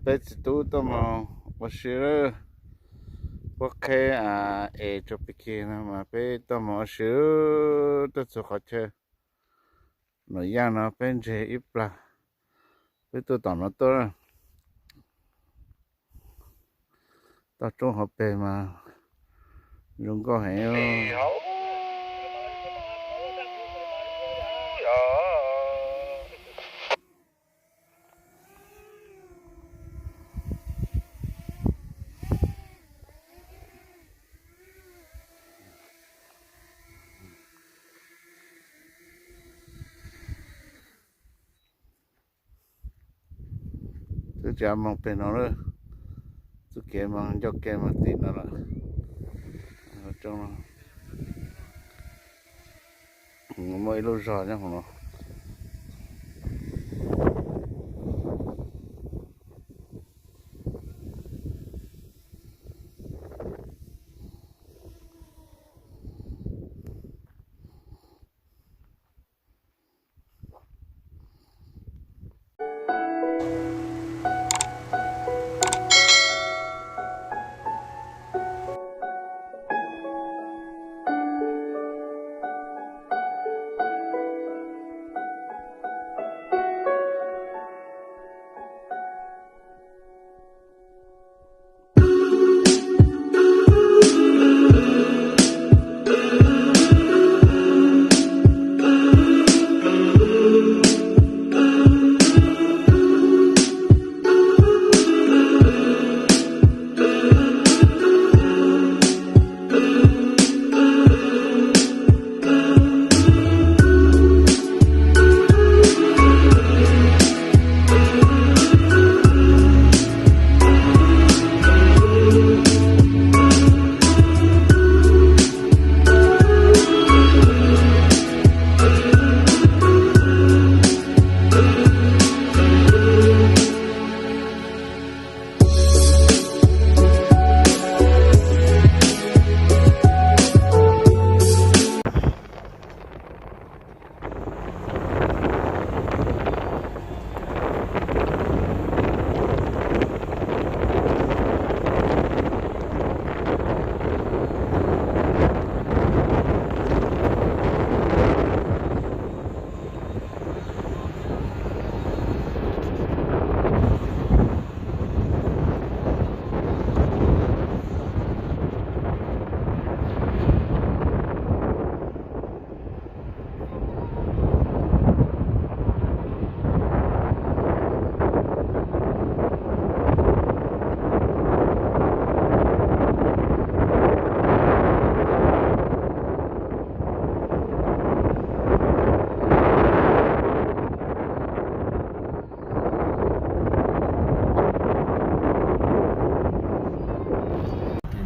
Peb txiv tub tuaj mus ua si lawm, puab qheb es tso pig kig no mas peb tuaj mus ua si tuaj txug qhov chaw Nuam Yaj no peb ntseg ib plag, peb tuaj tom no tuaj. Toj roob hauv peg mas zoo nkauj heev. Twb tsis moog peg no lawm, txuj kev moog ncauj kev moog tim no lawm. Muaj ib lub zog nyob hauv no.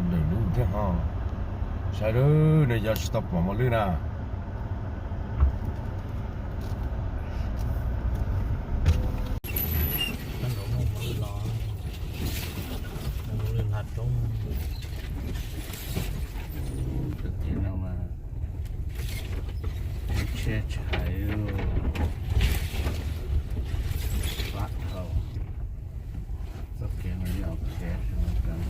Ntawm lub thiab ho, saib lub no yog tsis tau pom mos lwj na. Tus tim no mas tsheb tshais vaj dhau, txoj kev no yeej ok, tseem pom tseem.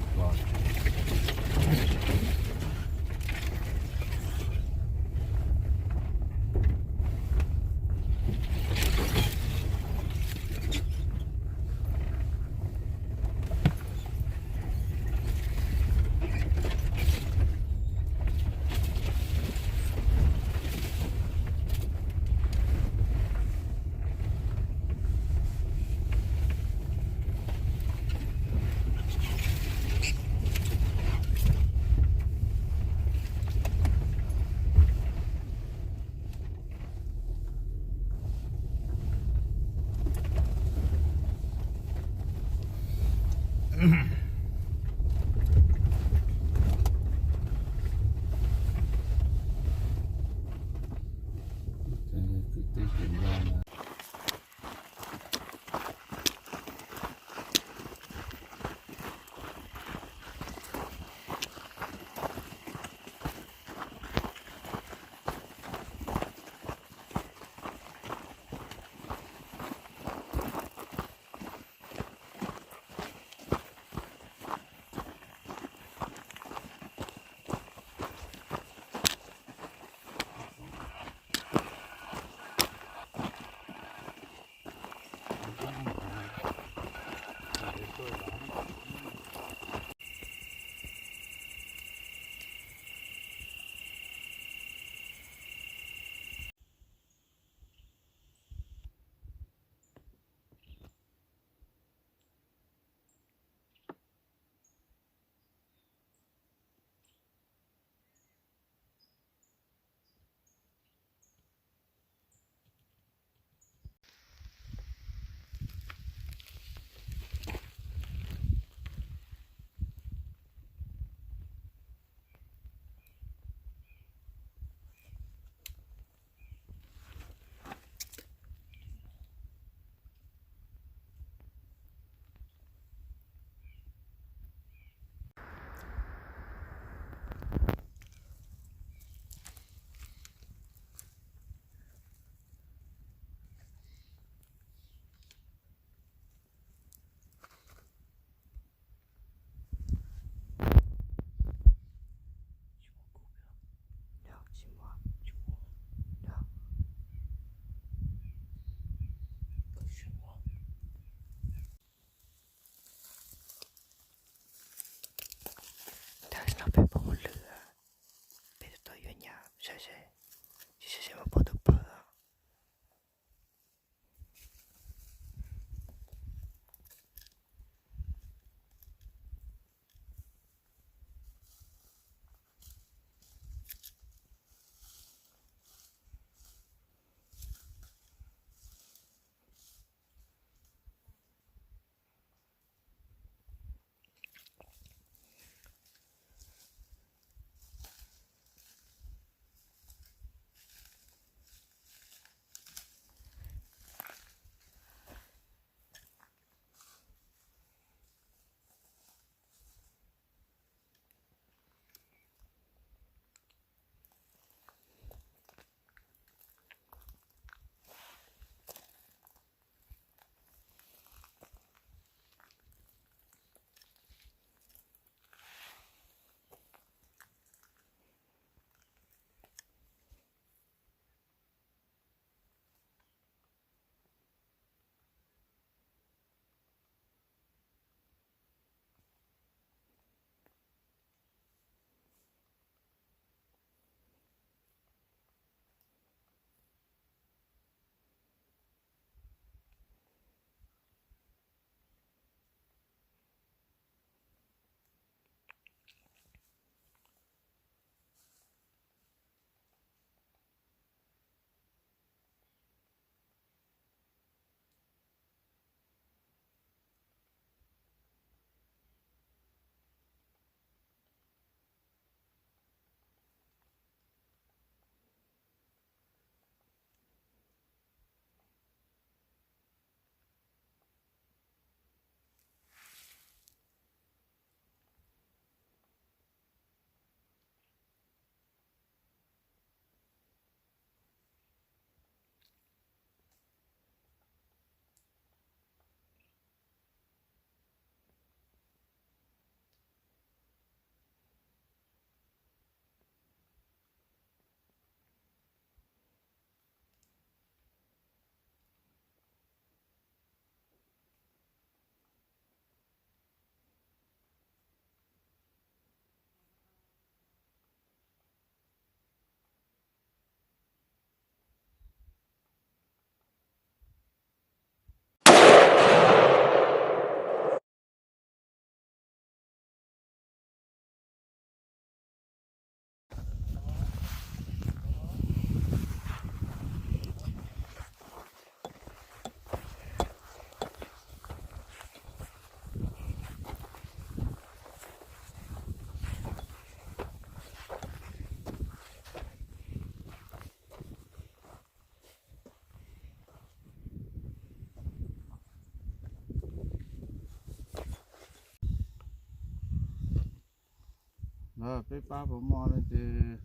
Peb pab puas muaj no ces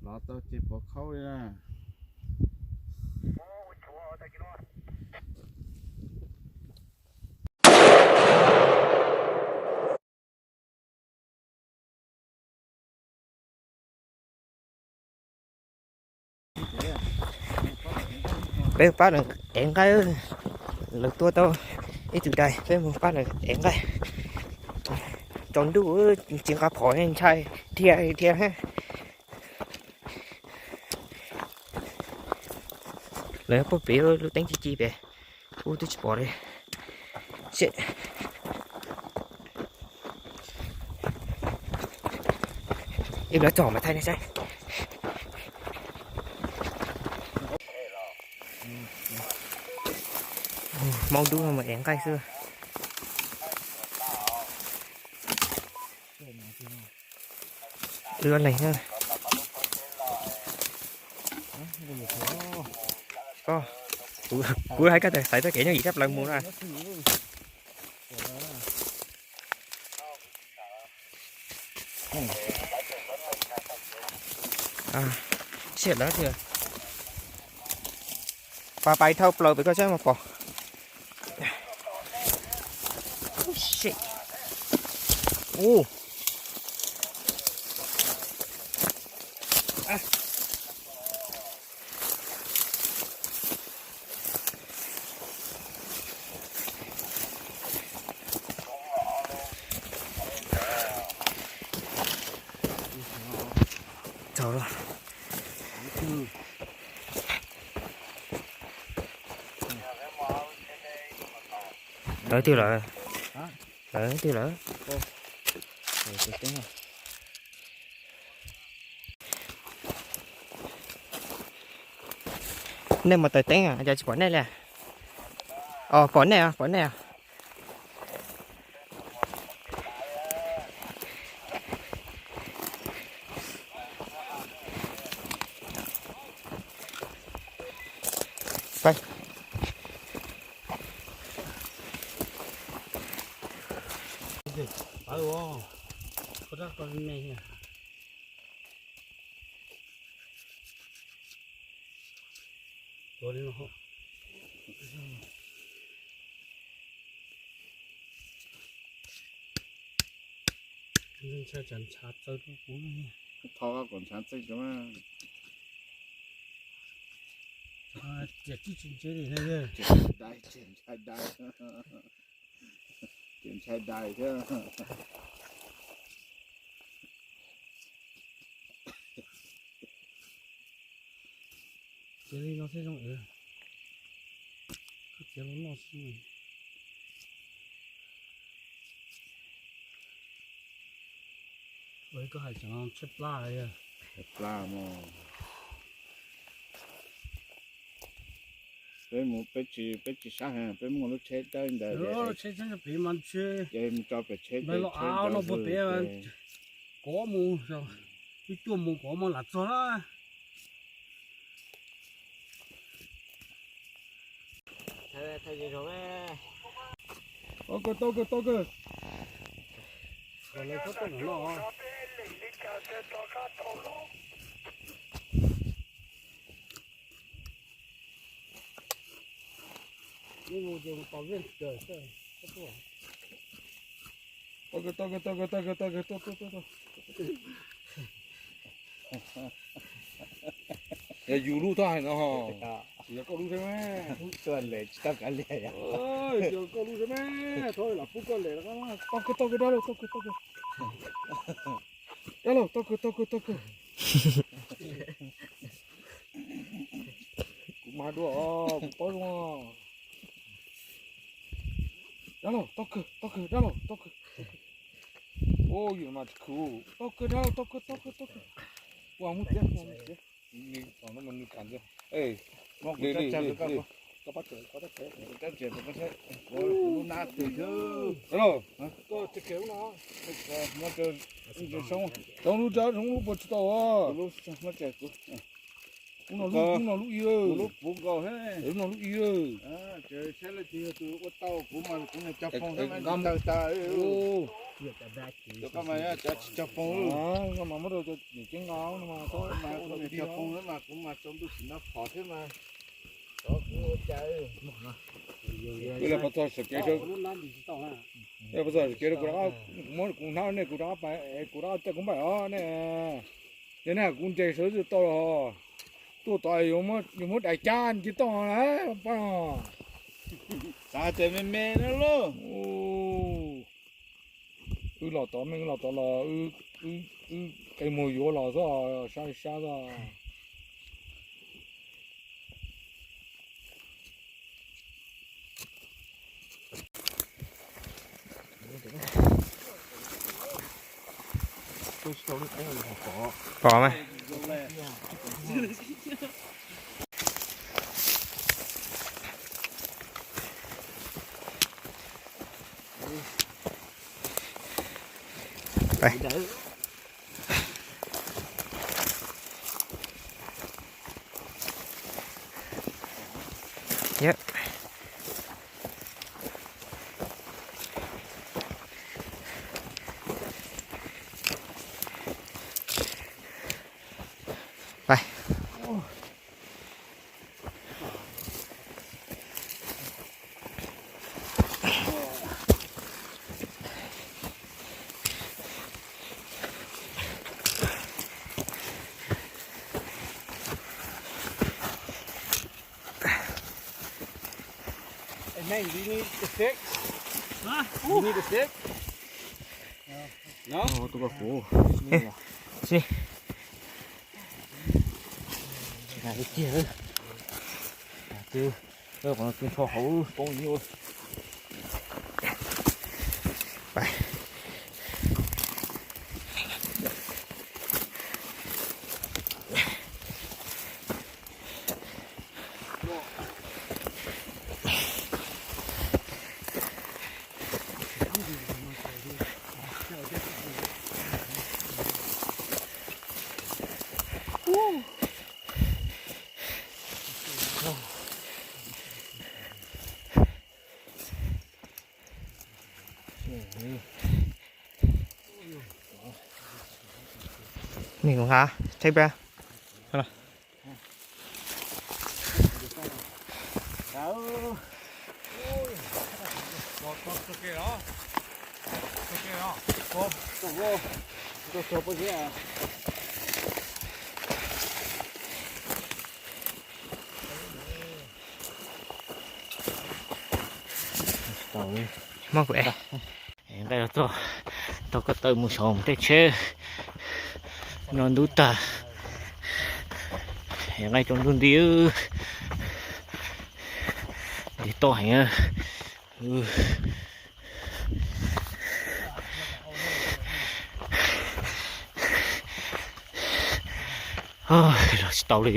lov tau ces puas khaub li na. Peb pab lawv ev nqaij, lawv tua tau ib tug dais, peb mus pab lawv ev nqaij. Tsaus ntuj tsis nqa phom ntshai dhia dhia. Lawv puag pem lub teeb ci ci pem, ub twb tsis pom li. Ib lawv txog mas thaij nej saib. Hmoob dub no mas ev nqaij xwb. Ua neeg, kuv hais koj tias xaiv txoj kev nyob yim sab plaws mus na. Siab lawv tiag. Pais pais dhau plaws pem koj saib mas pom. Txaus los. Lawv twg lawm? Lawv twg lawm? Nej mus taws teeb os, cas tsis pom nej li? Os, pom nej os, pom nej os. Ntshav txawv rau kuv. Tho kom ntshav txeej rau mas. Tias tsis tsis ntse li na. Dai, ces ntshai dai. Ces ntshai dai thiab. Txiav li no thiaj zoo. Koj txiav los noj xwb. Ua koj hais tseem tshaib plab li. Tshaib plab mog. Peb mus peb tsis, peb tsis sab heev, peb muaj lub tsheb dawb ntawd. Tsheb tsheb pem mas tsheb ces mus tso pem tsheb, los av no puag pem. Kov mus, ib cuaj moos kov mas lam txog na. Tau kawg, tau kawg, tau kawg. Tau kawg, tau kawg, tau kawg, tau kawg, tau kawg, tau kawg, tau kawg. Yog yus lub tod hais no, yog koj lub thiab mas. Yog koj lub thiab mas, thov lam pub koj lem. Tau kawg, tau kawg, dab laug, tau kawg, tau kawg. Dab laug, tau kawg, tau kawg, tau kawg. Kuv mas dua, kuv paub zoo. Dab laug, tau kawg, tau kawg, dab laug, tau kawg. Ua yus mas tsis khwv. Tau kawg, dab laug, tau kawg, tau kawg, tau kawg. Ua mus txiav, ua mus txiav. Li no mas nws kam ntxiag. Li li li. Dab laug, koj tsev khev no. Tsoov lub, tsoov lub puas tsis tau. Ub no lub, ub no lub ib, lub puv nkaus, ub no lub ib. Saib leej twg yog tus ua tau, kuv mas kuv niag cog phoom xwb mas ntaws tas. Cov koj mas cov tsis cog phoom, koj mas muab rau cov niam ceeb nqa no mas, kuv niag cog phoom xwb mas kuv mas tsaus ntuj sim no phom thiab mas. Peb los pov txog sawv kev, pov txog sawv kev rau kuv, kuv muab kuv hnab nej kuv rov qab, kuv rov qab coj kuv npaim os nej. Yog nej kuv nres sawv tau los, tuaj tod yuav muab dais cab ntsis toj na pab no. Xav tias me me na lauj. Wb los tod, mej los tod los wb qe muag yuav los xwb, sab sab xwb. Pom mas. Hey, man, you need the stick? Huh? You need a stick? No? No? Qhov no twb nrho hauv poob nyuaj. Nws kuv hab, take breath. Muab kuv e. Nqaij los txog, tau ko taw mus saum tej tsheb no ntub tag. Nqaij tsaus ntuj nti, nti toj heev. Los tsis tau li.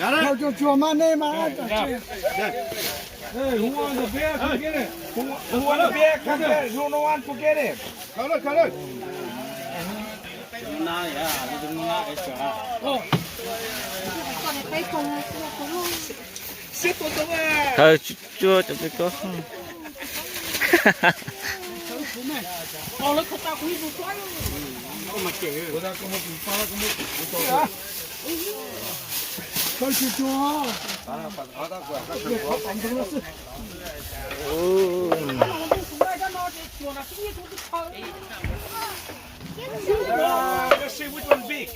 Got it? Tsuag tsuag mas nej mas. Hey, who want the beer? Come get it. Who, who want the beer? Come get it. Who don't want, forget it. Come look, come look. Thawj tsuag tsuag cov tsuag tsuag. Let's see which one big.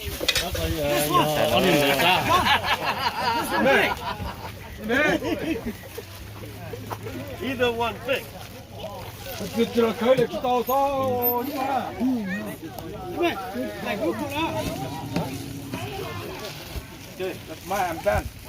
Either one big. Tsis los khawb li tsis tau xov. Okay, that's mine, I'm done.